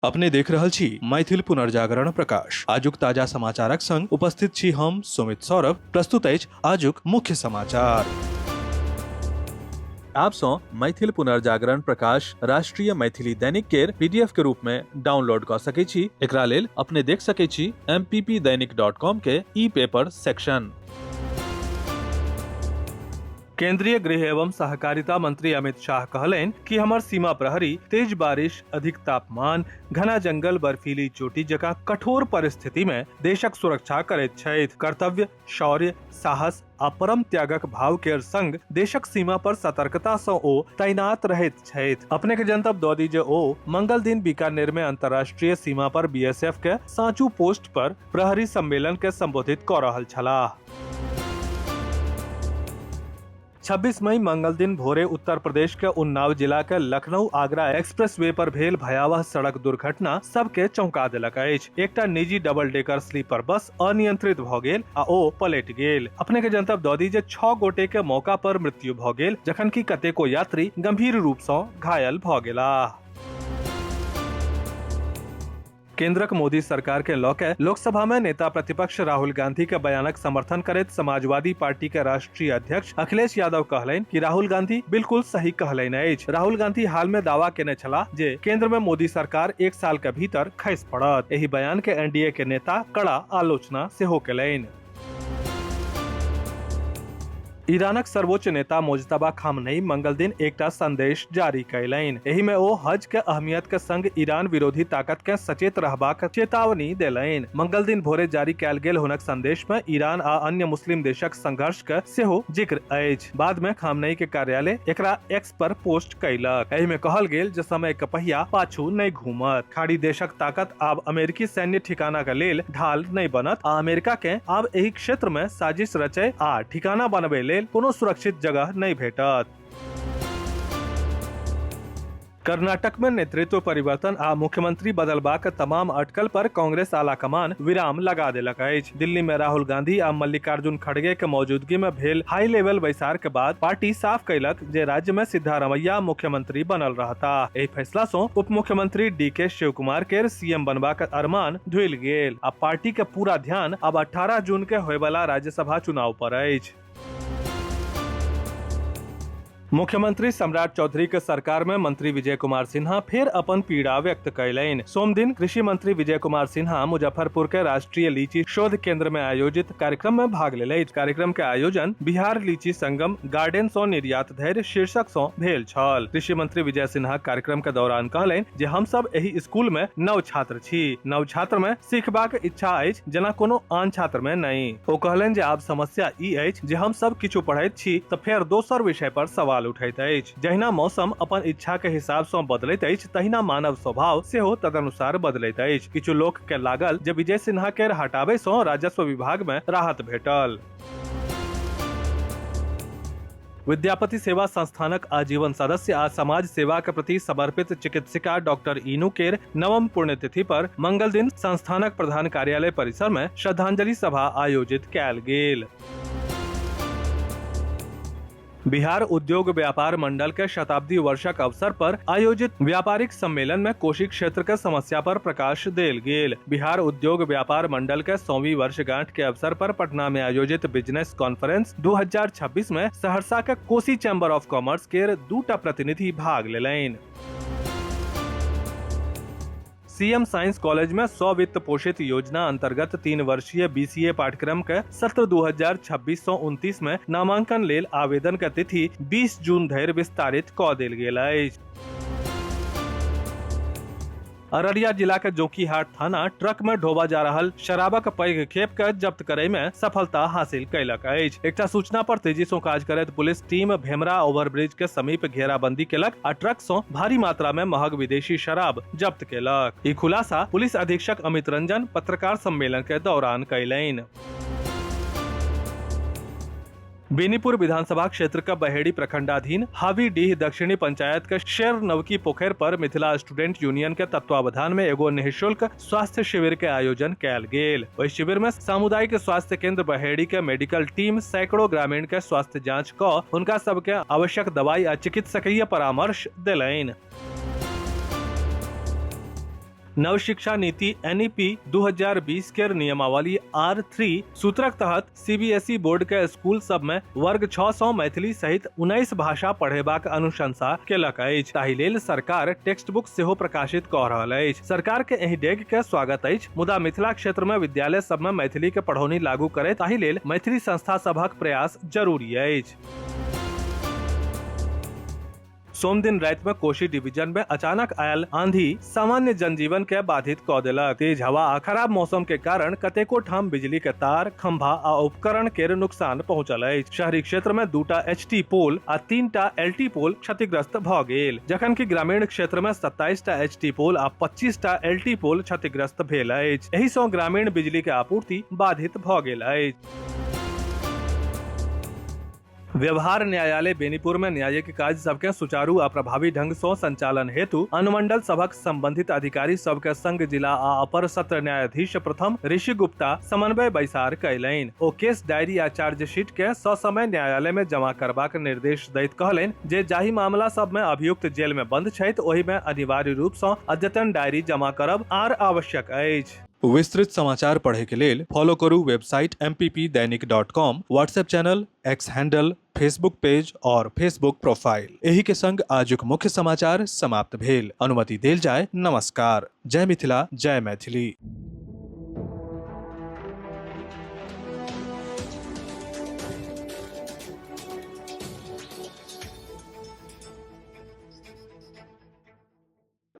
अपने देख रहल छी मैथिल पुनर्जागरण प्रकाश। आजुक ताजा समाचारक संग उपस्थित छी हम सुमित सौरभ। प्रस्तुत अछि आजुक मुख्य समाचार। आप सँ मैथिल पुनर्जागरण प्रकाश राष्ट्रीय मैथिली दैनिक केर पीडीएफ के रूप में डाउनलोड कऽ सकै छी। एकरा लेल अपने देख सकै छी mppdainik.com के ई पेपर सेक्शन। केंद्रीय गृह एवं सहकारिता मंत्री अमित शाह कहलनि कि हमर सीमा प्रहरी तेज बारिश, अधिक तापमान, घना जंगल, बर्फीली चोटी जकाँ कठोर परिस्थिति में देशक सुरक्षा करैत छथि। कर्तव्य, शौर्य, साहस आ परम त्यागक भाव केर संग देशक सीमा पर सतर्कता सँ ओ तैनात रहैत छथि। अपने के जनतब दऽ दी जे ओ मंगल दिन बीकानेर में अंतर्राष्ट्रीय सीमा पर बीएसएफ के सांचू पोस्ट पर प्रहरी सम्मेलन के संबोधित कऽ रहल छलाह। 26 मई मंगल दिन भोरे उत्तर प्रदेश के उन्नाव जिला के लखनऊ आगरा एक्सप्रेस वे पर भेल भयावह सड़क दुर्घटना सबके चौंका देलक अछि। एकटा निजी डबल डेकर स्लीपर बस अनियंत्रित भऽ गेल आ ओ पलटि गेल। अपने के जनतब दऽ दी जे 6 गोटे के मौका पर मृत्यु भऽ गेल, जखन कि कतेको यात्री गंभीर रूप सँ घायल भऽ गेलाह। केंद्रक मोदी सरकार के लऽ के लोकसभा में नेता प्रतिपक्ष राहुल गांधी के बयानक समर्थन करैत समाजवादी पार्टी के राष्ट्रीय अध्यक्ष अखिलेश यादव कहलनि कि राहुल गांधी बिल्कुल सही कहलनि अछि। राहुल गांधी हाल में दावा केने छलाह जे केंद्र में मोदी सरकार 1 साल के भीतर खसि पड़त। एहि बयान के एनडीए के नेता कड़ा आलोचना सेहो केलनि। ईरानक सर्वोच्च नेता मोजतबा खामनेई मंगल दिन एकटा संदेश जारी कयलनि। एहि में ओ हज के अहमियत के संग ईरान विरोधी ताकत के सचेत रहबाक चेतावनी देलनि। मंगल दिन भोरे जारी कयल गेल हुनक संदेश में ईरान आ अन्य मुस्लिम देशक संघर्ष के सेहो जिक्र अछि। बाद में खामनेई के कार्यालय एकरा एक्स पर पोस्ट कयलक। एहि में कहल गेल जे समय के पहिया पाछू नहि घूमत। खाड़ी देशक ताकत आब अमेरिकी सैन्य ठिकाना के लेल ढाल नहि बनत आ अमेरिका के आब एहि क्षेत्र में साजिश रचय आ ठिकाना बनबै लेल कोनो सुरक्षित जगह नहि भेटत। कर्नाटक में नेतृत्व परिवर्तन आ मुख्यमंत्री बदलबाक तमाम अटकल पर कांग्रेस आलाकमान विराम लगा देलक अछि। दिल्ली में राहुल गांधी आ मल्लिकार्जुन खड़गे के मौजूदगी में भेल हाई लेवल बैसार के बाद पार्टी साफ कैलक जे राज्य में सिद्धारमैया मुख्यमंत्री बनल रहता। एहि फैसला सँ उप मुख्यमंत्री डी के शिव कुमार के सीएम बनबाक अरमान धुलि गेल आ पार्टी के पूरा ध्यान अब 18 जून के होयवाला राज्यसभा चुनाव पर अछि। मुख्यमंत्री सम्राट चौधरी के सरकार में मंत्री विजय कुमार सिन्हा फेर अपन पीड़ा व्यक्त कयलनि। सोमदिन कृषि मंत्री विजय कुमार सिन्हा मुजफ्फरपुर के राष्ट्रीय लीची शोध केंद्र में आयोजित कार्यक्रम में भाग लेलथि। कार्यक्रम के आयोजन बिहार लीची संगम गार्डन सँ निर्यात धरि शीर्षक सँ भेल छल। कृषि मंत्री विजय सिन्हा कार्यक्रम के दौरान कहलनि जे हम सब एहि स्कूल में नव छात्र छी। नव छात्र में सीखबाक इच्छा अछि जेना कोनो आन छात्र में नहि। ओ कहलनि जे आब समस्या ई अछि जे हम सब किछु पढ़ैत छी तऽ फेर दोसर विषय पर सवाल उठैत अछि। जहिना मौसम अपन इच्छा के हिसाब सँ बदलैत अछि तहिना मानव स्वभाव सेहो तदनुसार बदलैत अछि। किछु लोक के लागल जे विजय सिन्हा केर हटाबै सँ राजस्व विभाग में राहत भेटल। विद्यापति सेवा संस्थानक आजीवन सदस्य आ समाज सेवा के प्रति समर्पित चिकित्सिका डॉक्टर इनू केर नवम पुण्यतिथि पर मंगल दिन संस्थानक प्रधान कार्यालय परिसर में श्रद्धांजलि सभा आयोजित कयल गेल। बिहार उद्योग व्यापार मंडल के शताब्दी वर्षक अवसर पर आयोजित व्यापारिक सम्मेलन में कोशी क्षेत्र के समस्या पर प्रकाश देल गेल। बिहार उद्योग व्यापार मंडल के 100वीं वर्षगांठ के अवसर पर पटना में आयोजित बिजनेस कॉन्फ्रेंस 2026 में सहरसा के कोसी चैम्बर ऑफ कॉमर्स के दूटा प्रतिनिधि भाग लेलनि। सीएम साइंस कॉलेज में 100 वित्त पोषित योजना अंतर्गत 3 वर्षीय बीसीए पाठ्यक्रम के सत्र 2026 सँ 29 में नामांकन लेल आवेदन के तिथि 20 जून धरि विस्तारित क देल गेल अछि। अररिया जिला के जोकीहाट थाना ट्रक में ढोबा जा रहल शराबक पैघ खेप के जब्त करे में सफलता हासिल कैलक अछि। एकटा सूचना पर तेजी सँ काज करैत पुलिस टीम भेमरा ओवरब्रिज के समीप घेराबंदी केलक आ ट्रक सँ भारी मात्रा में महग विदेशी शराब जब्त केलक। ई खुलासा पुलिस अधीक्षक अमित रंजन पत्रकार सम्मेलन के दौरान कयलनि। बेनीपुर विधानसभा क्षेत्र के बहेड़ी प्रखंडाधीन हावीडीह दक्षिणी पंचायत के शेर नवकी पोखर पर मिथिला स्टूडेंट यूनियन के तत्वावधान में एगो निःशुल्क स्वास्थ्य शिविर के आयोजन कयल गेल। ओहि शिविर में सामुदायिक स्वास्थ्य केंद्र बहेड़ी के मेडिकल टीम सैकड़ों ग्रामीण के स्वास्थ्य जांच क हुनका सबके आवश्यक दवाई आ चिकित्सकीय परामर्श देलनि। नव शिक्षा नीति एनईपी 2020 केर नियमावली आर 3 सूत्रक तहत सीबीएसई बोर्ड के स्कूल सब में वर्ग 6 सं मैथिली सहित 19 भाषा पढ़ेबाक अनुशंसा केलक अछि। ताहि लेल सरकार टेक्स्ट बुक सेहो प्रकाशित कऽ रहल अछि। सरकार के एहि डेग के स्वागत अछि, मुदा मिथिला क्षेत्र में विद्यालय सब में मैथिली के पढ़ौनी लागू करे ताहि लेल मैथिली संस्था सभक प्रयास जरूरी अछि। सोमदिन राति में कोशी डिवीजन में अचानक आयल आंधी सामान्य जनजीवन के बाधित क देलक। तेज हवा आ खराब मौसम के कारण कतेको ठाम बिजली के तार, खंभा आ उपकरण केर नुकसान पहुंचल अछि। शहरी क्षेत्र में 2टा एचटी पोल आ 3टा एलटी पोल क्षतिग्रस्त भ गेल, जखन कि ग्रामीण क्षेत्र में 27टा एचटी पोल आ 25टा एलटी पोल क्षतिग्रस्त भेल अछि। एहि सं ग्रामीण बिजली के आपूर्ति बाधित भ गेल अछि। व्यवहार न्यायालय बेनीपुर में न्यायिक काज सबके सुचारू आ प्रभावी ढंग सं संचालन हेतु अनुमंडल सभक संबंधित अधिकारी सबके संग जिला आ अपर सत्र न्यायाधीश प्रथम ऋषि गुप्ता समन्वय बैसार कयलनि। ओ केस डायरी आ चार्जशीट के ससमय न्यायालय में जमा करबाक निर्देश दैत कहलनि जे जाहि मामला सब में अभियुक्त जेल में बंद छथि ओहि में अनिवार्य रूप सं अद्यतन डायरी जमा करब आर आवश्यक अछि। विस्तृत समाचार पढ़े के लेल फॉलो करू website mppdainik.com, WhatsApp channel, X handle, Facebook page और फेसबुक प्रोफाइल। एही के संग आजुक मुख्य समाचार समाप्त भेल। अनुमति देल जाय। नमस्कार। जय मिथिला, जय मैथिली।